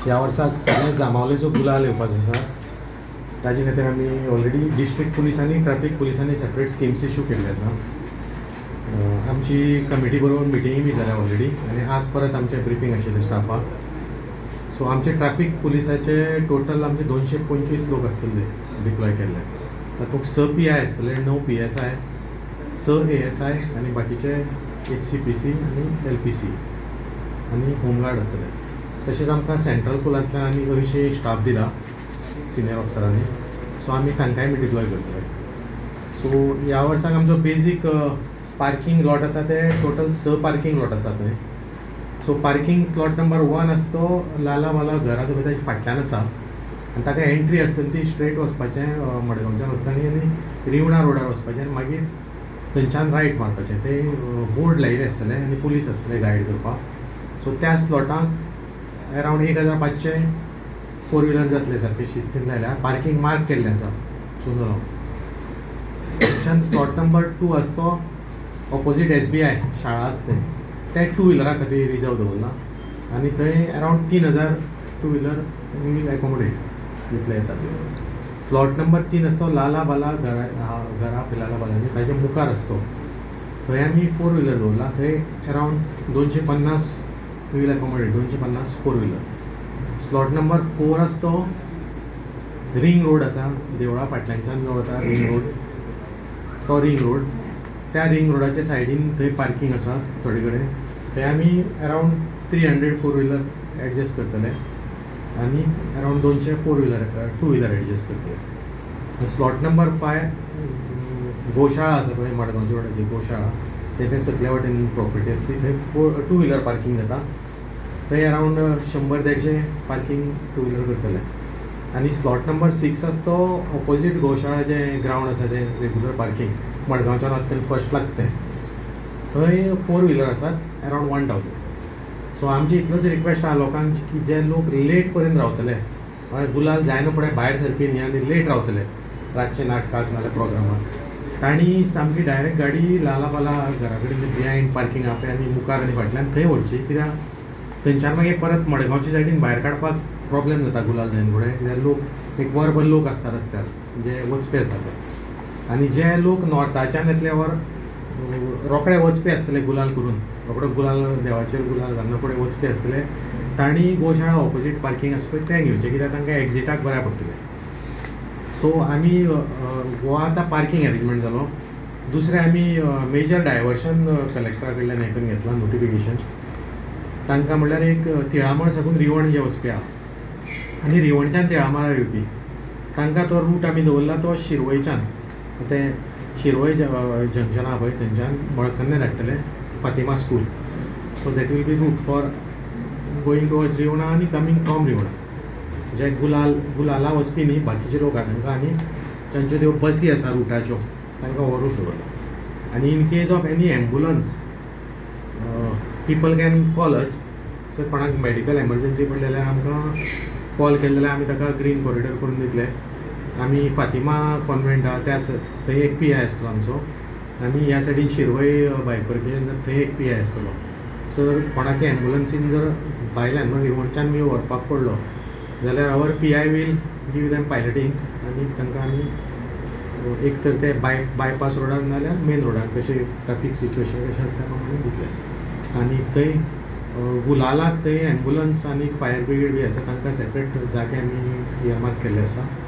ह्या वर्साक जांबावलेचो गुलाल येवपाचो आसा. ताजे खातीर आमी ऑलरेडी डिस्ट्रिक्ट पुलिसांनी, ट्रॅफीक पुलिसांनी सेपरेट स्किम्स इशू केल्ले आसा. आमची कमिटी बरोबर मिटिंगय बी जाल्या ऑलरेडी आनी आज परत आमचें ब्रिफींग आशिल्लें स्टाफाक. सो आमचे ट्रॅफीक पुलिसाचे टोटल आमचे 225 लोक आसतले डिप्लॉय केल्ले. तातूंत स पीआय आसतले, णव पीएसआय, स एएसआय आनी बाकीचे एचसीपीसी आनी एलपीसी आनी होमगार्ड आसतले. तशेंच आमकां सेंट्रल पुलांतल्यान आनी 80 स्टाफ दिला सिनियर ऑफिसरांनी. सो आमी तांकांय बी डिप्लॉय करतले. सो ह्या वर्साक आमचो बेजीक पार्कींग लॉट आसा, ते टोटल स पार्कींग लॉट आसा थंय. सो पार्कींग स्लॉट नंबर 1 आसा तो लाला बाला घर आसा पळय, ताच्या फाटल्यान आसा आनी ताका एंट्री आसतली ती स्ट्रेट वचपाचें मडगांवच्यान वता आनी रिवणा रोडार वचपाचें आनी मागीर थंयच्यान रायट मारपाचें. ते बोर्ड लायिल्ले आसतले आनी पुलीस आसतले गायड करपाक. सो त्या स्लॉटाक अरावंड 1500 फोर व्हिलर जातले, सारके शिस्तीन लायल्या, पार्कींग मार्क केल्लें आसा चुनो लावन. थंयच्यान स्लॉट नंबर 2 आसा तो ऑपोजीट एसबीआय शाळा आसा, थंय तें टू व्हिलरा खातीर रिजर्व दवरलां आनी थंय around 3000 two wheeler will accommodate जितले येता त्यो. स्लॉट नंबर 3 आसा तो लाला बाला घरा, घरा पळय लाला बालाची, ताच्या मुखार आसा तो. थंय आमी फोर व्हिलर दवरला. थंय around 250 will accommodate, 250 four wheeler. Slot number 4 आसा तो रिंग रोड आसा, देवळा फाटल्यानच्यान जो वता रिंग रोड, तो रिंग रोड, त्या रिंग रोडाच्या सायडीन थंय पार्कींग आसा थोडे कडेन. थंय आमी around 300 four wheeler adjust करतले आनी around 200 four wheeler, two wheeler adjust करतले. स्लॉट नंबर 5, गोशाळा आसा पळय मडगांवच्या रोडाची गोशाळा, थंय ते सकल्या वाटेन प्रॉपर्टी आसा ती, थंय फोर टू व्हिलर पार्कींग जाता. थंय अरावंड 100 150 पार्कींग टू व्हिलर करतले. आनी स्लॉट नंबर 6 आसा तो ऑपोजीट गोशाळा जें ग्रावंड आसा, तें रेगुलर पार्कींग, मडगांवच्यान वता तेन्ना फर्स्ट लागता तें, थंय फोर व्हिलर आसात अरावंड 1000. सो आमची इतलोच रिक्वेस्ट आहा लोकांक की जे लोक लेट पर्यंत रावतले, गुलाल जायना फुडें भायर सरपी न्ही आनी लेट रावतले रातचे नाटकाक नाल्यार प्रोग्रामाक, तांणी सामकी डायरेक्ट गाडी लाला बाला घरा कडेन बिहायंड पार्कींग आहा पळय आनी मुखार आनी फाटल्यान, थंय व्हरची. कित्याक थंयच्यान मागीर परत मडगांवच्या सायडीन भायर काडपाक प्रॉब्लेम जाता गुलाल जायना फुडें. कित्याक लोक एक वरभर लोक आसता रस्त्यार जे वचपी आसा ते आनी जे लोक नॉर्थाच्यान येतले वर रोखडे वचपी आसतले, गुलाल करून रोखडो गुलाल देवाचेर गुलाल घालना फुडें वचपी आसतले, तांणी गोशाळा ऑपोजीट पार्कींग आसा पळय तें घेवचें, कित्याक तांकां एक्झिटाक बऱ्याक पडटलें. सो आमी हो आतां पार्कींग एरेंजमेंट जालो. दुसरें, आमी मेजर डायवर्शन कलेक्टरा कडल्यान हें करून घेतलां नोटिफिकेशन तांकां. म्हणल्यार एक तिळामळ साकून रिवण जे वचपी आहा आनी रिवणच्यान तिळामळार येवपी, तांकां तो रूट आमी दवरला तो शिरवयच्यान, तें शिरवय जंक्शन आहा पळय, थंयच्यान मळकर्णे धाडटले, Fatima school. So that will be route for going towards Rivana आनी कमींग फ्रॉम रिवणा. जे गुलाल गुलाला वचपी न्ही, बाकीचे लोक आहा तांकां आनी तांच्यो त्यो बसी आसा रुटाच्यो, तांकां हो रूट दवरला. आनी in case of any ambulance, people can call us. जर कोणाक मेडिकल एमर्जन्सी पडली जाल्यार आमकां कॉल केले जाल्यार आमी ताका ग्रीन कॉरिडोर करून दितले. आमी फातिमा कॉन्वेंट आहा त्याच थंय एक पीआय आसतलो आमचो आनी ह्या सायडीन शिरवय बायफर्केशन, थंय एक पीआय आसतलो. सर कोणाकय एम्बुलन्सीन जर भायल्यान म्हण रिवणच्यान बी व्हरपाक पडलो जाल्यार our PI will give them piloting आनी तांकां आमी एक तर ते बायपास रोडार नाल्यार मेन रोडार कशें ट्राफीक सिच्युएशन कशें आसता त्या प्रमाणे दितले. आनी थंय गुलालाक थंय एम्बुलन्स आनी फायर ब्रिगेड बी आसा, तांकां सेपरेट जागे आमी इयरमार्क केल्ले आसा.